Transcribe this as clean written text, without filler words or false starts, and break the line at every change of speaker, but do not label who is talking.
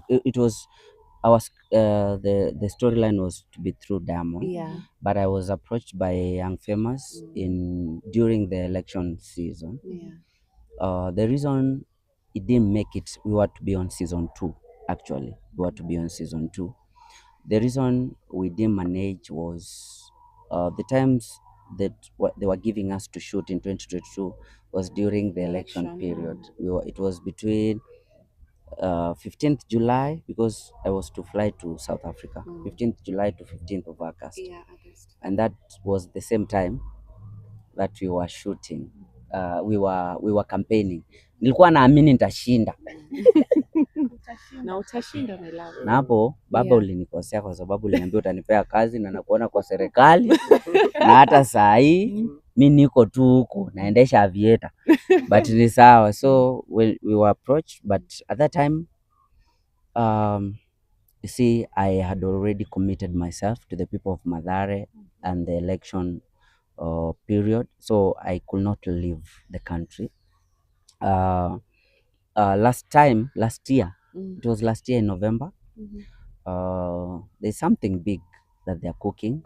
it was the storyline was to be through Diamond.
Yeah.
But I was approached by Young Famous during the election season.
Yeah.
The reason it didn't make it, we were to be on season 2. Actually, we were to be on season 2. The reason we didn't manage was the times that what they were giving us to shoot in 2022 was during the election period. It was between 15th July, because I was to fly to South Africa, 15th July to 15th of August.
Yeah, August.
And that was the same time that we were shooting. We were campaigning. Nilikuwa naamini nitashinda.
Na utashinda my love.
Na hapo baba
Yeah.
ulinikosea kwa sababu uliniambia utanipea kazi na nakuona kwa serikali na hata saa hii mi niko tu huko naendesha aviator but ni sawa. So we were approached, but at that time you see, I had already committed myself to the people of Mathare and the election period, so I could not leave the country. Last year, it was last year in November. There's something big that they're cooking.